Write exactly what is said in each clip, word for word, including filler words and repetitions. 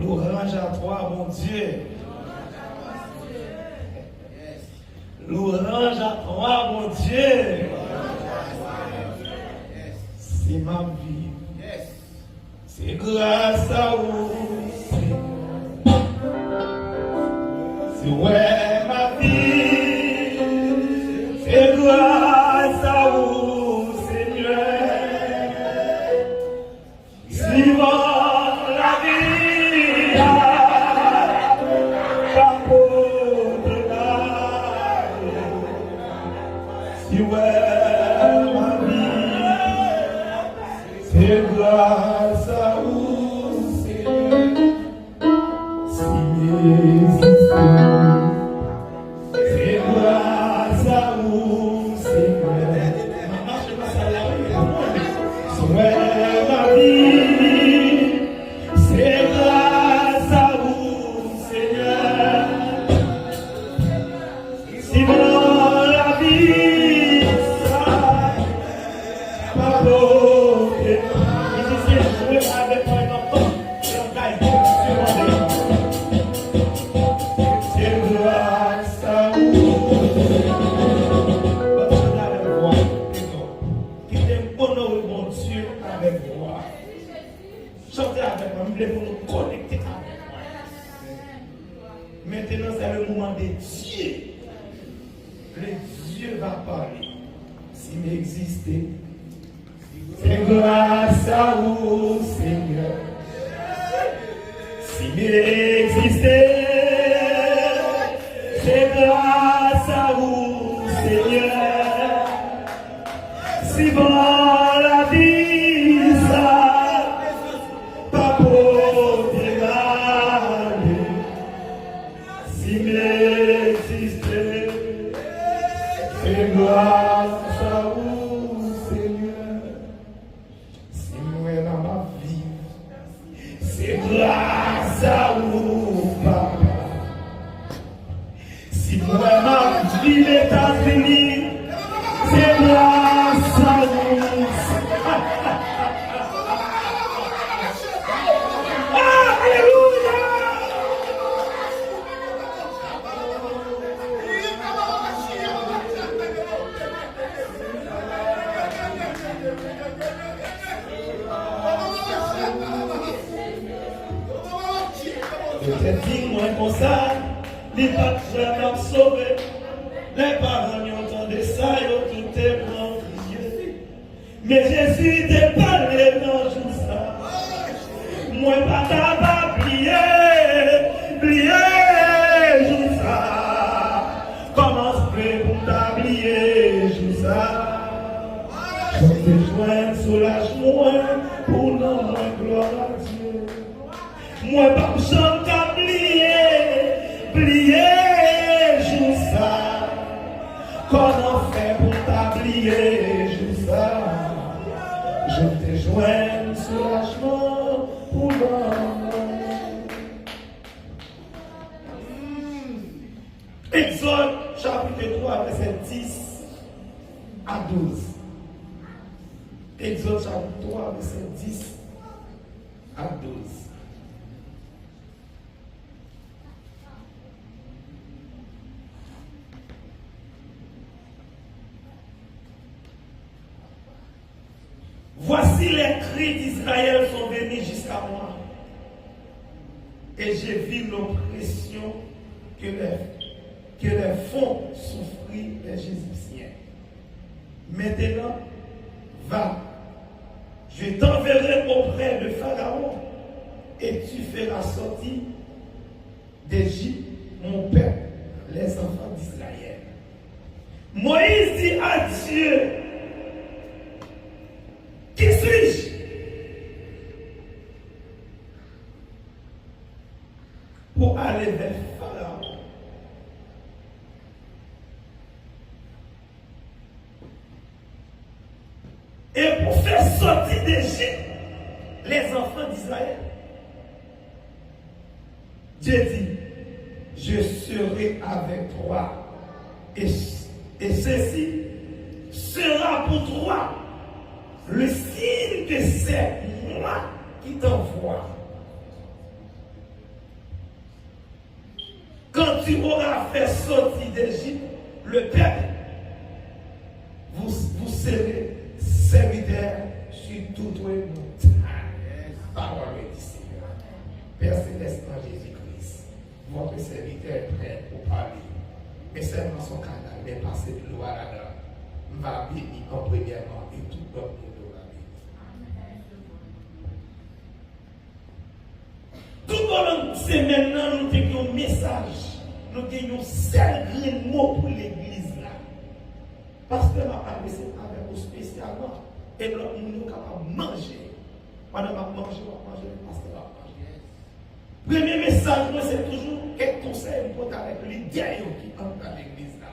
Louange à toi, mon Dieu. Louange à toi, mon Dieu. Si m ap viv, se gras a ou, Senyè. Si w wè m ap viv, se gras a ou, Senyè. Si van lavi a pa pote m ale, si w wè m ap viv, se gras a ou, Senyè. Si m egziste, se gras a ou, Senyè. M ap mache nan syèl la, wi, konprann. Si w wè m ap viv, se gras a ou, Senyè. Si van lavi sa pa pote m, mizisyen, jwe avèk mwen nan tan. Se yon kay Bondye mande. Se gras a ou. Ban m chante avèk vwa. Kite m onore Bondye avèk vwa. Chante avèk mwen, m vle pou nou konekte avèk mwen. Maintenant, c'est le moment de Dieu. Le Dieu va parler. Si m egziste, se gras a ou, Senyè. Si m egziste, se gras a ou, Senyè. Si van lavi sa pa pote m ale, si m egziste, se gras a ou, Senyè. Si mwen la m ap viv, se gras a ou, Papa. Si mwen m ap viv Etazini, se gras a ou. Ah, alelouya! Yo te di mwen konsa, li pa t janm ap sove. Lè paran m yo tande sa, yo tout te pran kriye. Men Jezi te pale nan jou sa. Mwen pa ta va bliye, bliye jou sa. Kòman se vre pou m ta bliye jou sa? Jan m te jwenn soulaj mwen pou non mwen, glwa a Dye. Mwen p ap janm ka bliye, bliye jou sa. Kòman fè pou m ta bliye jou sa? Jan m te jwenn soulajman pou non mwen. Egzòd, chapit twa, vèsè dis a douz. Egzòd, chapit twa, vèsè dis a douz. Voici, les cris d'Israël sont venus jusqu'à moi, et j'ai vu l'oppression que les, que les font souffrir les Égyptiens. Maintenant, va, je t'enverrai auprès de Pharaon, et tu feras sortir d'Égypte mon peuple, les enfants d'Israël. Moïse dit à Dieu, qui suis-je pour aller vers Pharaon et pour faire sortir d'Égypte les enfants d'Israël? Dieu dit, je serai avec toi, et, et ceci sera pour toi le signe que c'est moi qui t'envoie. Tu auras fait sortir d'Égypte le peuple, vous, vous serez serviteurs sur toute montagne. Pawòl di Senyè. Pè Selès, nan Jezi Kris, votre serviteur est prêt pou pale. Men sèlman se yon kanal, men pase dlo a ladan. M va beni an premyèman, e tout lòt moun yo va beni. Toutotan semèn nan, nou te gen yon mesaj, nou te gen yon sèl grenn mo pou legliz la. Pastè m ap adrese avèk ou espesyalman, e lòt moun yo kapab manje. Pandan m ap manje, w ap manje, pastè m ap manje. Premye mesaj mwen, se toujou kèk konsèy m pote avèk lidè yo ki anndan legliz la.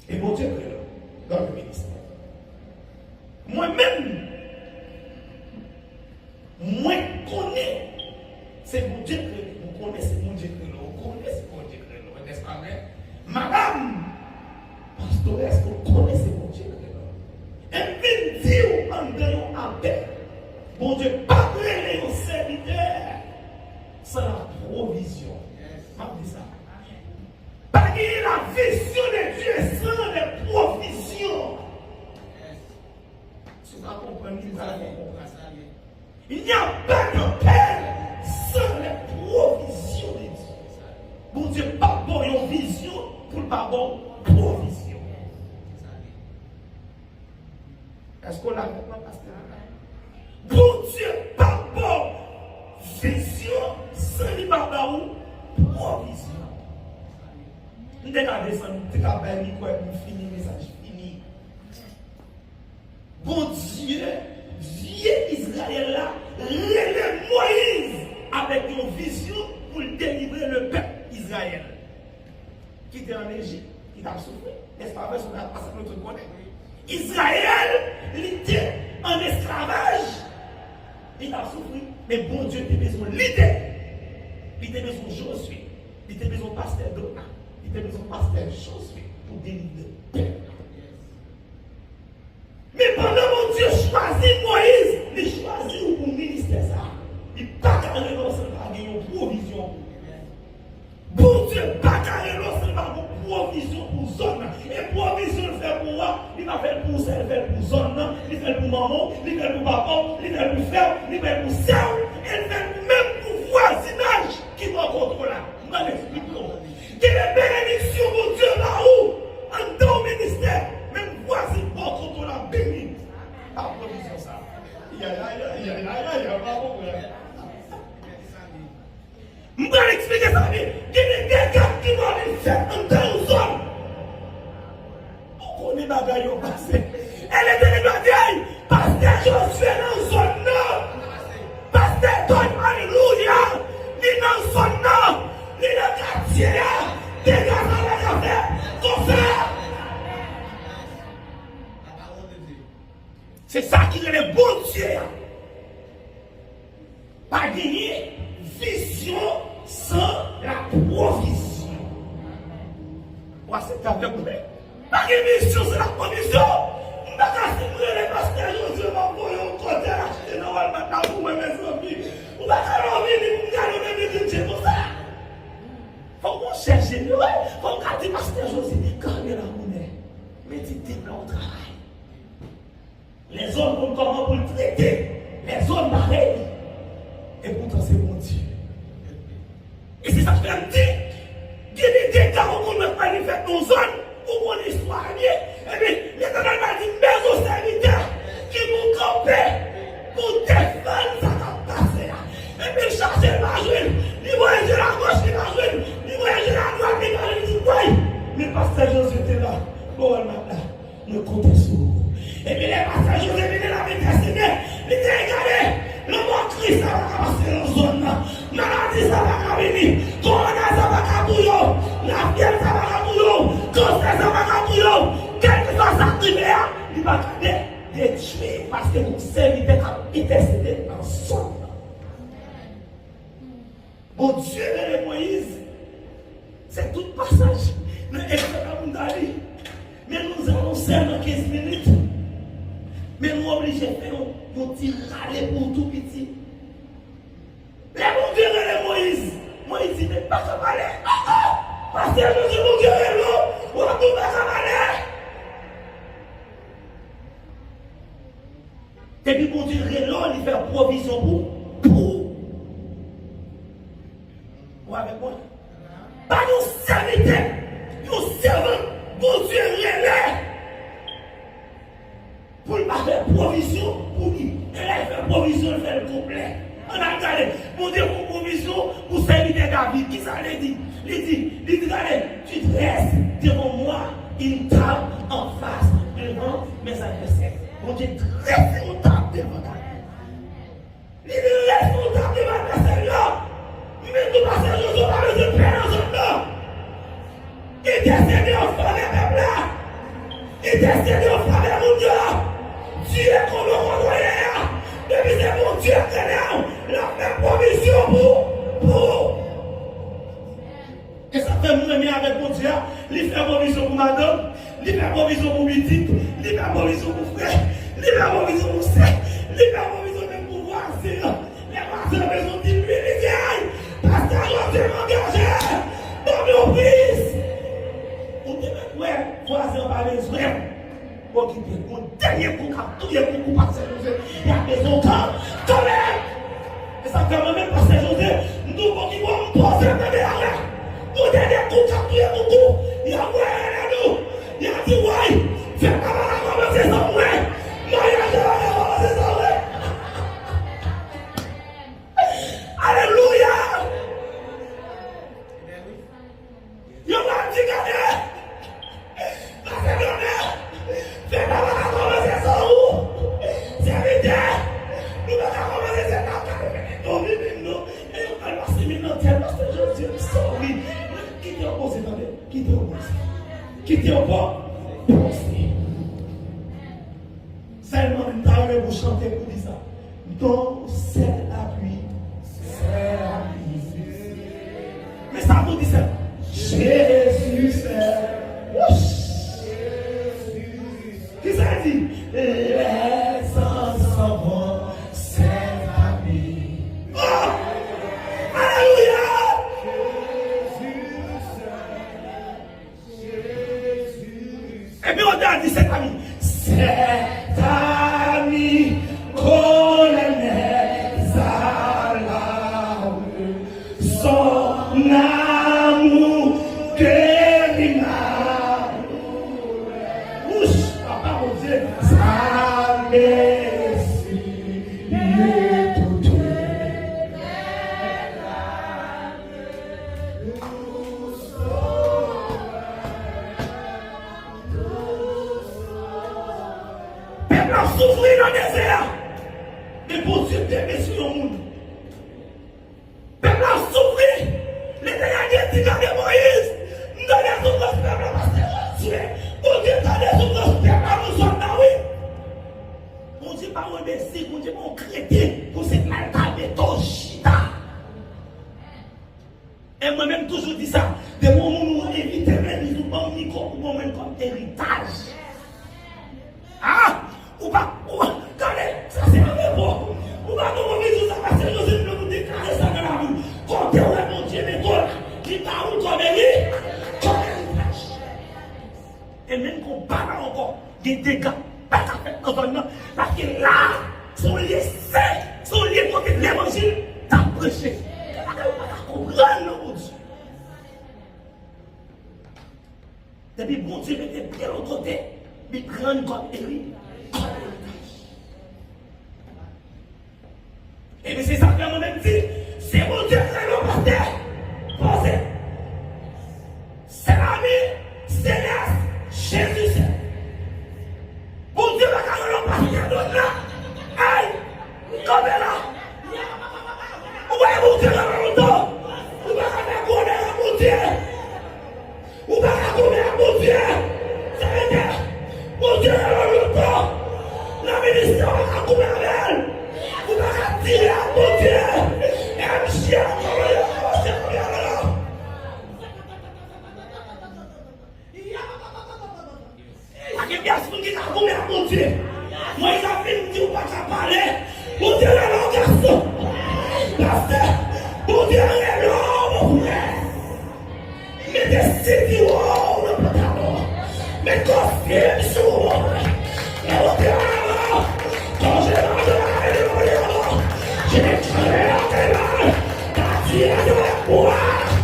E Bondye kreye l nan yon ministè. Mwen menm, mwen konnen se Bondye kreye l. Mwen konnen se Bondye kreye l. Ou konnen se Bondye kreye l, nèspa vre? Madanm pastores, ou konnen se Bondye kreye l. E m vin di w anndan yon apèl, Bondye p ap rele yon sèvitè san lapwovizyon. M ap di sa. Pa genyen la vision de Dieu sans les provisions. Si w pa konprann li, w pa konprann. Il n'y a pas d'appel sans les provisions de Dieu. Bondye p ap ba w yon vizyon pou l pa ba w pwovizyon. Èske w la avèk mwen, pastè? Bondye p ap ba w vizyon san li pa ba ou pwovizyon. M te ka desann, m te ka bay mikwo epi m fini, mesaj fini. Bondye, Dye Izrayèl la, rele Moyiz avèk yon vizyon pou l delivre le pèp Izrayèl ki te an Ejip, ki t ap soufri. Nèspa vre, se yon bagay nou tout konnen. Izrayèl, li te an esklavaj, li t ap soufri. Men Bondye te bezwen lidè. Li te bezwen Jozye. Li te bezwen pastè Dona. Li te bezwen pastè Jozye pou delivre pèp la. Men pandan Bondye chwazi Moyiz, li chwazi w pou ministè sa a. Li pa ka rele w san l pa gen yon pwovizyon pou ou. Bondye pa ka rele w san l pa gen yon pwovizyon pou zòn nan. E pwovizyon l fè pou ou a, li pa fè l pou ou sèl, li fè l pou zòn nan, li fè l pou manman w, li fè l pou papa w, li fè l pou frè w, li fè l pou sè w, e li fè l menm pou vwazinaj ki bò kote w la. M pral eksplike w. Gen de benediksyon Bondye ba ou anndan yon ministè, menm vwazen bò kote w la beni pa pwovizyon sa. Ya, ya, ya, ya, ya, ya, ya, bravo, frè. M pral eksplike sa byen. Gen de dega ki pral vin fèt anndan yon zòn. Ou konnen bagay yo pase. E Letènèl va di, "Ey, pastè Jozye nan zòn nan. Pastè Don, alelouya, li nan zòn nan. Li nan katye a. Dega sa pa ka fèt konsa." Se sa ki rele Bondye a. Pa genyen vizyon san lapwovizyon. Ou aksepte avèk mwen? Pa gen vizyon san lapwovizyon. M pa ka fin rele pastè Jozye, m ap voye yon kote achte nan Walmart la pou mwen, mezanmi. Ou pa ka lè w vini pou m gade w nan neglige konsa. Fòk ou chèche li, wi. Fòk ou ka di pastè Jozye, kanpe la mounè. Medite nan w travay. Lèzòm konn kòman pou l trete lèzòm parèy li. Epoutan, se Bondye. E se sa k fè m di, gen de dega ou konn wè k pral vin fèt nan yon zòn, ou konn istwa a byen. Epi, Letènèl va di, "M bezwen sèvitè ki pou kanpe, pou defann sa k ap pase a." Epi, l chache, l pa jwenn. Li voye je l agoch, li pa jwenn. Li voye je l adwat, li pa jwenn. Li di, "Woy, men pastè Jozye te la, bò Walmart la." Mwen konte sou ou. Epi lè pastè Jozye vini, l ap entèsede, li te gade, lanmò Kris la pa ka pase nan zòn nan. Maladi sa pa ka vini. Kowona sa pa ka touye w. Lafyèv sa pa ka touye w. Kansè sa pa ka touye w. Kèlkeswa sa k rive a, li pa ka de-, detwi, paske gon sèvitè k ap entèsede nan zòn nan. Bondye rele Moyiz. Se tout pasaj nan Egzòd la pou n ta li. Men nou alon sèlman kenz minit. Men nou oblije fè yon, yon ti rale pou tou piti. Lè Bondye rele Moyiz, Moyiz di, "Men Se Jezi Bondye rele w, w ap di w pa ka pale. Depi Bondye rele w, li fè pwovizyon pou, pou ou. Ou avèk mwen? Pa yon sèvitè, yon sèvant Bondye rele pou l pa fè pwovizyon pou li. E lè l fè pwovizyon, l fè l konplè. Ann al gade, Bondye fè pwovizyon pou sèvitè David. Kisa li di? Li di, li di, gade, tu dresses devant moi une table en face devant mes adversaires. Bondye drese yon tab devan David. Li responsab de advèsè yo. Menm tou pastè Jozye pa bezwen pè nan zòn nan. Entèsede an favè pèp la. Entèsede an favè moun yo. Dye konnen w kote w ye a. Depi se Bondye k rele w, l ap fè pwovizyon pou, pou. E sa k fè m renmen avèk Bondye a, li fè pwovizyon pou madanm, li fè pwovizyon pou pitit, li fè pwovizyon pou frè, li fè pwovizyon pou sè, li fè pwovizyon menm pou vwazen an. Lè vwazen an bezwen ti lwil, li di, ay, pastè Jozye m angaje, ban m yon plis. Ou te mèt wè vwazen an pa bezwen w. Bon, kite yon dènye kou k ap touye koukou pastè Jozye. Y ap bezwen w kan, kanmenm. E sa k fè mwen menm pastè Jozye, m di w bon ki bò m poze m nan de la wè. Yon dènye kou k ap touye koukou. Y ap voye rele nou. Y ap di, woy, fèt la pa ka kòmanse san mwen. Maryaj la pa ka kòmanse san mwen. Alelouya! Yo pral di, gade, pastè Done, fèt la pa ka kòmanse san ou. Sèvitè, nou pa ka kòmanse, se pa ka fè nou vini non. E yo pral pase men nan tèt pastè Jozye, m sòri. Kite yo poze, tande, kite yo poze. Kite yo po-, poze. Sèlman, m ta renmen pou chante pou di sa. Ton sèl apui, sèl apui. Men sa pou di sèl. Jezi sèl. Wouch! Kisa l di? Lèzanj san bon, sèl apui. Oh! Alelouya! Epi yo ta di, c'est ami. C'est ami qu'on aime sa la, son amour guérit ma. Wouch, papa Bondye, sa mesi tout. Pèp la ap soufri nan dezè a. Men Bondye kenbe sou yon moun. Pèp la ap soufri. Letènèl Dye di, gade Moyiz, m tande soufrans pèp la, pastè Jozye. Bondye tande soufrans pèp la nan zòn nan, wi. Bondye pa yon enbesil, Bondye pa yon kreten pou se mal ta mete w chita. E mwen menm toujou di sa, depi yon moun ou envite m legliz ou ban m mikwo pou ban mwen kòm eritaj. Ah! Ou pa, ou pa, gade, sa se yon repo. Ou pa konprann vizyon sa pastè Jozye vle pou deklare sa nan lavi. Kote w wè Bondye mete w la, li ba ou kòm eri-, kòm eritaj. E menm kon pa la ankò, gen dega pa ka fèt nan zòn nan, paske la, se yon lye sen, se yon lye kote levanjil t ap preche. Gen bagay ou pa ka konprann nan Bondye. Depi Bondye mete pye l yon kote, li pran n kòm eri-, kòm eritaj. Ebyen, se sa k fè mwen menm di, se Bondye k rele w pastè, poze. Sèl ami, selès, Jezi sèl. Bondye pa ka rele w pastè dòt la. Ay, kanpe la. Ou wè Bondye rele w lontan. Ou pa ka fè gwo bagay ak Bondye. Ou pa ka koupe ak Bondye. Sèvitè, Bondye rele w lontan. Nan ministè, ou pa ka koupe avè l. Ou pa ka dire ak Bondye. M J a kòman yo kòmanse koupe avè l. Pa gen pyès moun ki ka koupe ak Bondye. Moyiz ap vin di w pa ka pale. Bondye rele w gason. Pastè, Bondye rele w mon frè. Mete Sezi w nan pantalon. Met kostim sou ou. Lè w te avan, konjeladè a, lè w te avan, je declare que la tierra de la boîte.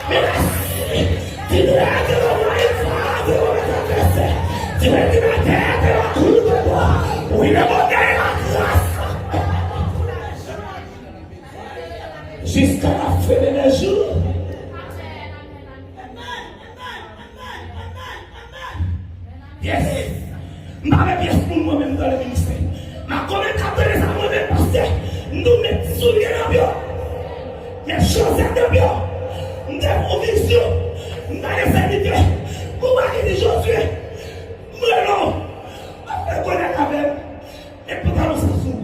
Mèsi. Ti dwe te lòm la e fa de lòm la fèse. Ti dwe te la tête la cour de bois. Oui, le modèle la grâce. Jusqu'à la fin de nos jours. Yes. M pa vle pyès moun mwen menm nan le ministè. M a konn moun k ap tande sa mwen menm pastè. M tou met soulye nan pye w. Met chozèt nan pye w. M te fè yon vizyon. M gade sèvitè. Kou pa ki di Jozye. M rele w. W ap fè kònèt avè m. Met pantalon sa sou ou.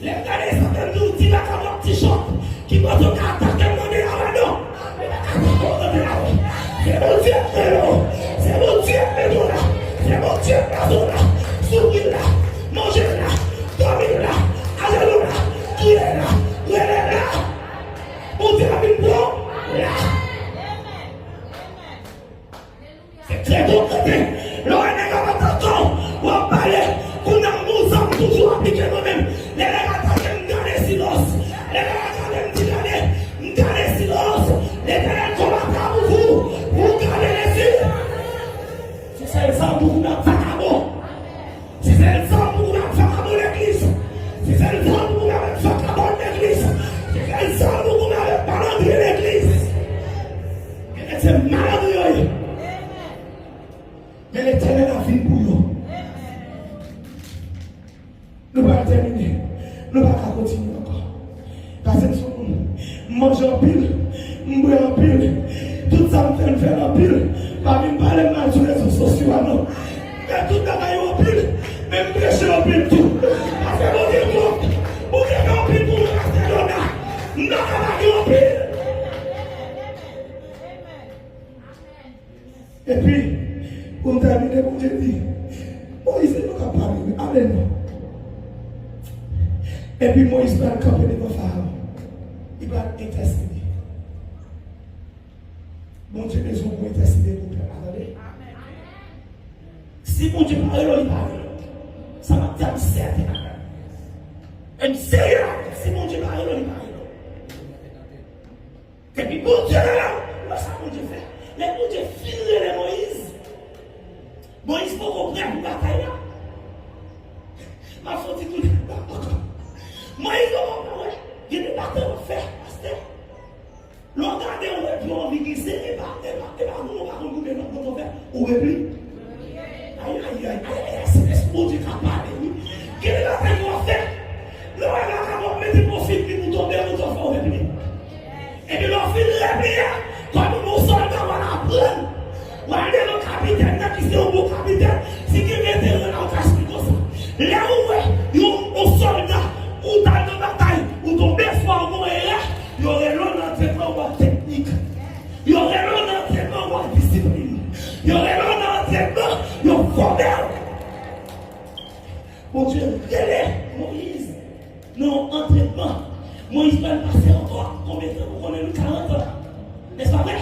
Lè m gade sa, m di w ti vakabon, ti chòt, ki kote w ka atake m nan de la non. Ou pa ka atake m nan de la non. Se Bondye k rele w. Se Bondye k mete w la. Se Bondye k plase w la. Souri la. Manje la. Dòmi la. Ajenou la. Kriye la. Rele la. Bondye ap vin pran w la. Se trè konkrete. Lè w wè nèg ap atake w, w ap pale. Kounye a, m gon zam toujou aplike mwen menm. Lè nèg atake m, m gade Silas. Lè nèg atake m, m di gade, m gade Silas. Letènèl konbatra pou ou, pou w gade Silas. Se sèl zam pou kounye a, vakabon. Se sèl zam pou kounye a, vakabon legliz. Se sèl zam pou kounye a, vakabòn legliz. Se sèl zam pou kounye a, malandren legliz. Gen nèg se malandren yo ye. Men Letènèl ap vin pou yo. Nou pral tèmine. Nou pa ka kontinye ankò. Paske m se yon moun, m manje anpil, m bwè anpil. Tout sa m fè, m fè l anpil. Pa vin pale m mal sou rezo sosyo a non. Men tout bagay yo anpil, men m preche anpil tou. Paske Bondye twòp. Bondye fè anpil pou mwen, pastè Dona. M pa ka lage anpil. Epi, pou m tèmine, Bondye di, Moyiz, se nou k ap pale, wi, ale non. Epi Moyiz pral kanpe devan Farawon. Li pral entèsede. Bondye bezwen pou entèsede pou pèp la, tande. Si Bondye pa rele w, li pa rele w. Sa m ap di a, m sèten. E m serye la, si Bondye pa rele w, li pa rele w. Epi Bondye rele w, wè sa Bondye fè. Lè Bondye fin rele Moyiz, Moyiz poko prè pou batay la. M ap fè yon ti tounen ankò. Moyiz poko prè, wè. Gen de batay w ap fè, pastè. Lè w gade, w wè pye w anvi glise, e pa, e pa, e pa goumen, w pa konn goumen, lòt bò w fè, ou repli. Ayayay, ayayay, se, se Bondye k ap pale, wi. Gen de bagay w ap fè. Lè w wè vakabon ap mete pwofil li pou tonbe, ou tou fè w repliye. Epi lè w fin repliye, kòm yon bon sòlda, w al aprann. W al devan kapitèn nan ki se yon bon kapitèn. Si gen veteran la, ou ka esplike w sa. Lè ou wè yon, yon sòlda, ou t al nan batay, ou tonbe, swa ou gon erè, yo rele w nan antrenman, ou ap teknik. Yo rele w nan antrenman, ou ap disiplin. Yo rele w nan antrenman, yo fòme w. Bondye rele Moyiz nan yon antrenman. Moyiz pral pase ankò konbyen tan, ou konnen li, karant an. Nèspa vre?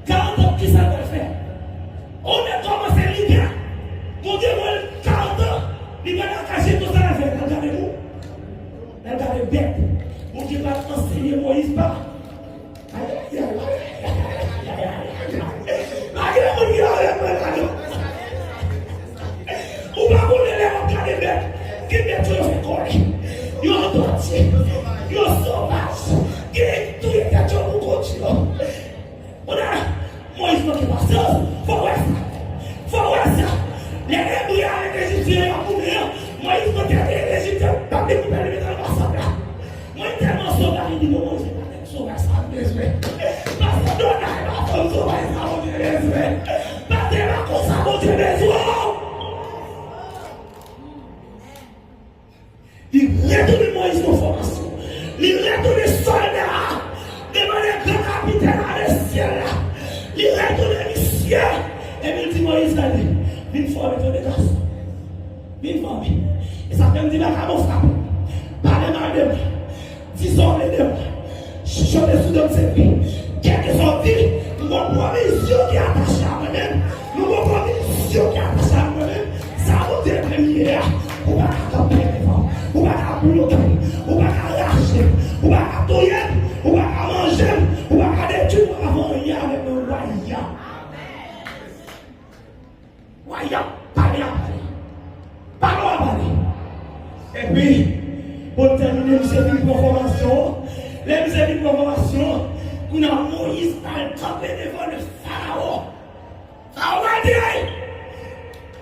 Karant an, kisa l pral fè? Ou nèg kòmanse lide. Bondye voye l karant an, li pral nan kay, se konsa l al fè, l al gade moun. L al gade bèt. Bondye pral anseye Moyiz pa. Ayayay, ayayay, ayayay. Pa gen moun ki la rèt mwen la non. Ou pa konnen lè w ap gade bèt, gen bèt yo, yo fè kòlè. Yo dòti, yo sovaj, gen touye tèt yo pou kont yo. Kounye a, Moyiz manke pasyans, fò w wè sa. Fò w wè sa. Lè Ebre a avèk Ejipsyen yo ap goumen an, Moyiz mete Ejipsyen yo, pa t dekoupe li, mete l nan sab la. Mwen tèlman sovaj, li di, "Bon, Bondye, pa nèg sovaj sa m bezwen. Pastè Donald, pa fanm sovaj sa Bondye bezwen. Pastè, pa konsa Bondye bezwen w." Li retounen Moyiz nan fòmasyon. Li retounen sòlda a. Li mande gran kapitèn ame syèl la. Li retounen misye. Epi l di Moyiz, "Gade, vin fòme, tande gason. Vin fòme." E sa fè m di, "Vakabon, frape m. Pale mal de mwen. Di sa w vle de mwen. Chichote sou do m, se vi. Kèlkeswa w di, m gon Pwovizyon ki atache a mwen menm. Nou gon pwovizyon ki atache a mwen menm. Sa Bondye te li ye a. Ou pa ka kanpe devan. Ou pa ka bloke. Ou pa ka rache. Ou pa ka touye m. Ou pa ka manje m. Ou pa ka detwi m. Ou pa ka fè anyen avèk mwen. Waya. Waya. Pale a pale. Pale a pale. Epi, pou n tèmine, misye vin pran fòmasyon an. Lè misye vin pran fòmasyon an, kounye a Moyiz al kanpe devan le Farawon. Sa w pral di, ey,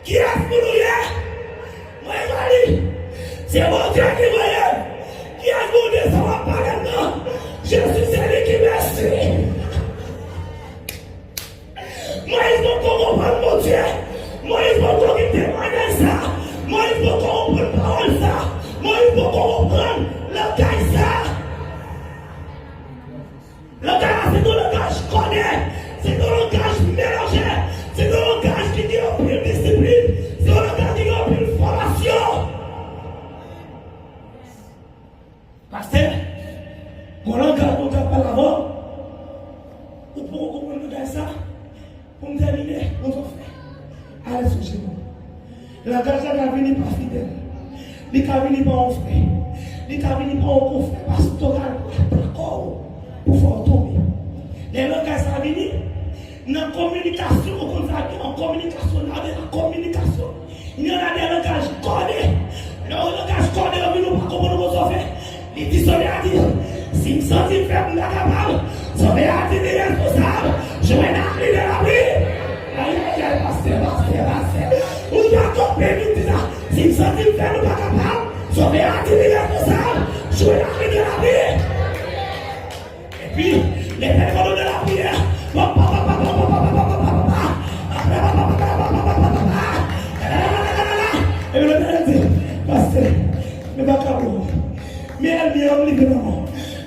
kiyès pou nou ye? Mwen, Mari, se Bondye ki voye m. Kiyès Bondye sa w ap pale m nan? Je suis celui qui me suis. Moyiz poko konprann Bondye. Moyiz poko gen temwayaj sa. Moyiz poko konprann pawòl sa. Moyiz poko konprann langaj sa. Langaj la se yon langaj kòde, se yon langaj melanje, se yon langaj ki gen anpil disiplin, se yon langaj ki gen anpil fòmasyon. Pastè, gon langaj Bondye ap pale avè w, ou poko konprann langaj sa. Pou m tèmine, yon zafè. Ale sou jenou. Langaj la ka vini pa fidèl. Li ka vini pa yon frè. Li ka vini pa yon konfrè pastoral pou atake w, pou fè w tonbe. Lè langaj sa vini, nan kominikasyon, ou konn sa gen yon kominikasyon, nan de la kominikasyon. Il y en a des langages codés. Lè yon langaj kòde yo vini, ou pa konprann yon mo sa w fè. Li di Sovè a di, si m santi m fèb, m pa kapab. Sovè a di li responsab. Jwenn ak li de lapli. Ayayay, pastè, pastè, pastè. Ou pa kanpe vin di sa. Si m santi m fèb, m pa kapab. Sovè a di li responsab. Jwenn ak li de lapli. Epi, Letènèl kòdone lapriyè. Epi Letènèl di, pastè, men pa ka bon. Men ènmi an rive nan mò.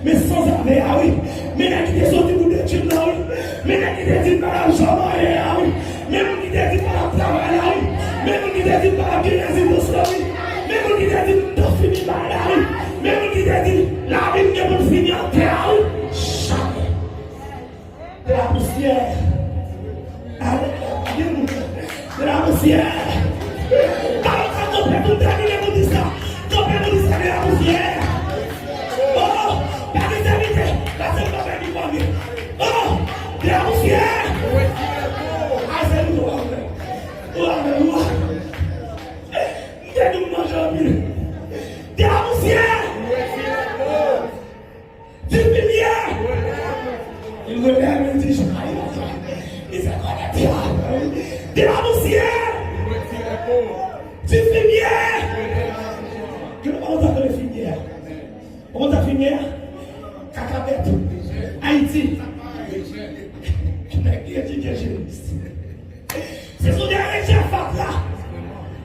Men sanzave a, wi. Men nèg ki te soti pou detwi m nan, wi. Men nèg ki te di m pa t ap janm anyen a, wi. Men moun ki te di m pa t ap travay la, wi. Men moun ki te di m pa t ap gen rezistans la, wi. Men moun ki te di m tan fini bay la, wi. Men moun ki te di lavi m gen pou l fini atè a, wi. Chanm. De la poussière. Alelouya. De la poussière. Kanpe pou tèmine pou di sa. Kanpe pou di sa, de la poussière. Oh, pa de tèmine. Pase kanpe pou tèmine. Oh, de la poussière. Alelouya. Oh, alelouya. M te di w manje anpil. De la poussière. Di fimye! Li rele a, li di, li se konnen di a. Di la pousyè! Di fimye! Ki nou pa konn sa k rele fimye a? Ou konn sa fimye a? Kakabèt. Ayiti. Nèg ki etidye jeni. Se sou dèyè rejè fatra.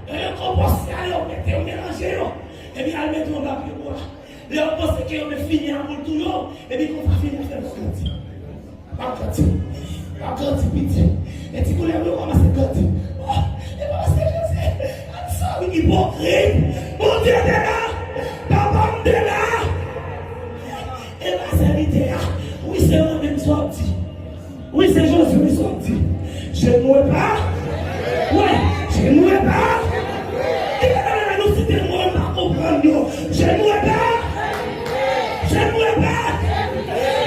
Yo konpòs yo, yo mete, yo melanje yo. Epi al mete yo anba pye bwa. Lè yo panse ke yo met fimye a pou l touye w, epi konsa fimye a fè l grandi. L ap grandi. L ap grandi piti. E ti koulèv yo kòmanse grandi. Oh, e pa paske Jezi, I'm sorry, ipokrit. Bondye te la. Papa m te la. E pa sèvitè a. Wi, se mwen menm sa w ap di. Wi, se Jezi, wi, sa w ap di. Je ne mourrai pas. Wi, je ne mourrai pas. Ki te nan nou site mo m pa konprann yo. Je ne mourrai pas. Je ne mourrai pas.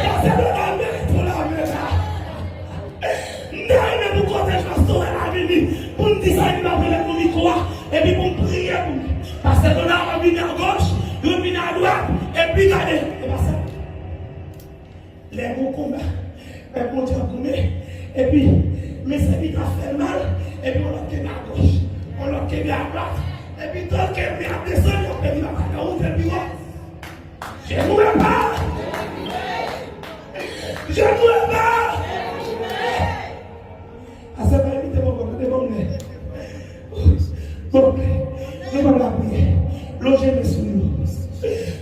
Pastè Donald, mete tou la men la. M ta renmen pou kòtèj pastoral la vini, pou n di sa, epi m ap remèt nou mikwo a, epi pou m priye pou nou. Pastè Donald ap vini agoch, youn vini adwat, epi gade, e pa sa. Lè gon konba, pèp Bondye ap goumen, epi men sèvitè a fè l mal, epi yon lòt kenbe agoch, yon lòt kenbe adwat, epi tan ke men ap desann, y ap pèdi batay nan wout, epi wè. Je ne mourrai pas. Je ne mourrai pas. Ase pa envite mwen, mwen, mwen, mwen. Bon, nou pral lapriyè. Lonje men sou nou.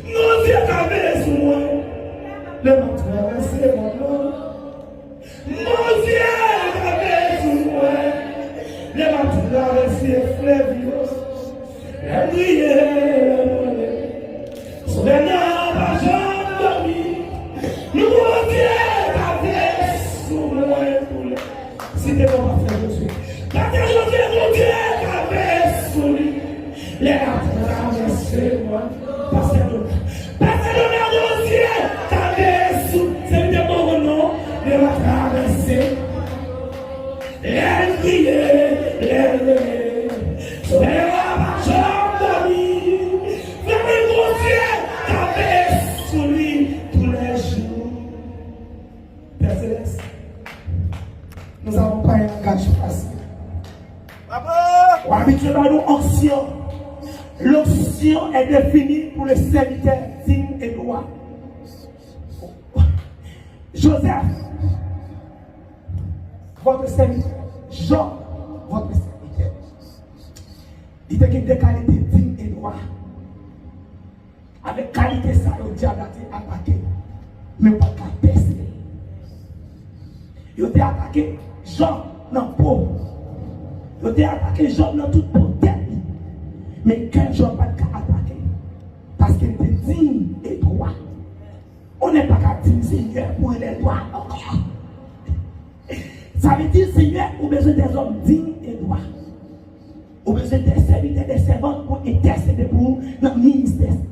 Bondye ka veye sou mwen. Lè m ap travèse mòn nan. Bondye ka veye sou mwen. Lè m ap travèse flèv yo. Lè m kriye, lè m rele. Sovè nan pa janm dòmi. Bondye ka veye sou mwen. Abitye ba nou onksyon. L'onction est définie pour le serviteur digne et droit. Joseph, votre serviteur. Job, votre serviteur. Li te gen de kalite, digne et droit. Avèk kalite sa yo, dyab la te atake l, men yo pa t ka pèse l. Yo te atake Jòb nan po. Yo te atake Jòb nan tout po tèt li. Men kè Jòb pa t ka atake, paske l te digne et droit. On nèg pa ka digne, Senyè, pou rele l dwa ankò. Sa vle di, Senyè, ou bezwen dèzòm digne et droit. Ou bezwen de sèvitè, de sèvant pou entèsede pou ou nan ministè sa.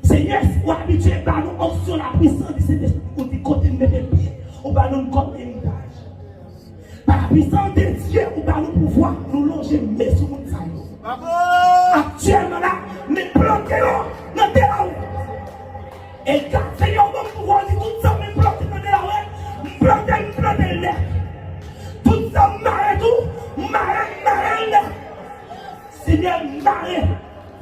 Senyè, ou abitye ba nou onksyon, lapwisans di Sentespri, ou di kote n mete pye, ou ba nou l kòm eritaj. Pa lapwisans de Dye, ou ba nou pouvwa, nou lonje men sou moun sa yo. Aktyèlman la, m plante yo nan Delaware. E gad, Senyè, ou ban m pouvwa, ou di tout sa m plante nan Delaware, m plante, m plante l nèt. Tout sa m mare tou, m mare, m mare l nèt. Senyè, mare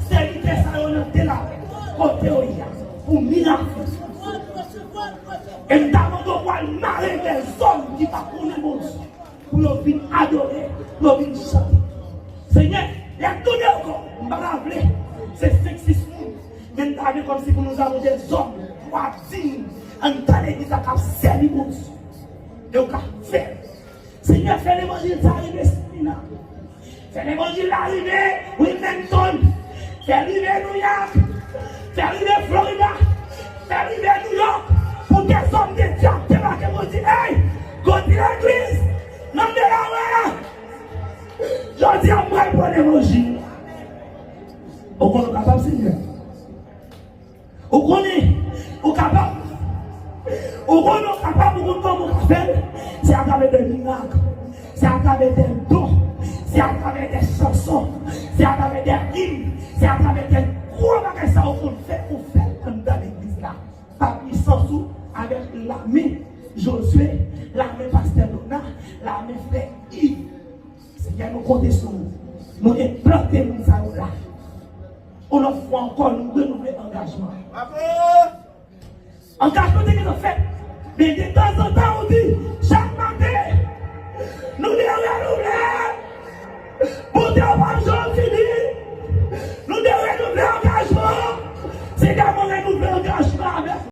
sèvitè sa yo nan Delaware, kote yo ye a, pou mirak fèt. E m ta mande w pou al mare dèzòm ki pa konnen Bondye, pou yo vin adore, pou yo vin chante. Senyè, lè m tounen ankò, m pa ta vle se senk, sis moun, men m ta vle kòmsi pou nou avè dèzòm, dwa digne, anndan legliz la k ap sèvi Bondye. E yo ka fè Senyè, fè levanjil sa rive Smyrna. Fè levanjil la rive Wilmington. Fè rive New York. Fè rive Florida. Fè rive New York. Pou dèzòm de Dye ap debake pou di, ey, gwo ti legliz nan Delaware. Jodi a, m pral pran levanjil. Ou konn ou kapab, Senyè. Ou konnen, ou kapab. Ou konnen ou kapab, ou konn kòman ou ka fè l. Se atravè de mirak. Se atravè de don. Se atravè de chanson. Se atravè de im. Se atravè de gwo bagay sa ou konn fè, ou fè l anndan legliz la. Pa pwisans ou, avèk lame Josue, lame pastè Dona, lame frè Yves. Senyè, nou konte sou ou. Nou enplante moun sa yo la. Yon lòt fwa ankò, nou renouvle angajman. Angajman te gentan fèt. Men de tanzantan, ou di, chak maten, nou dwe renouvle. Bonte w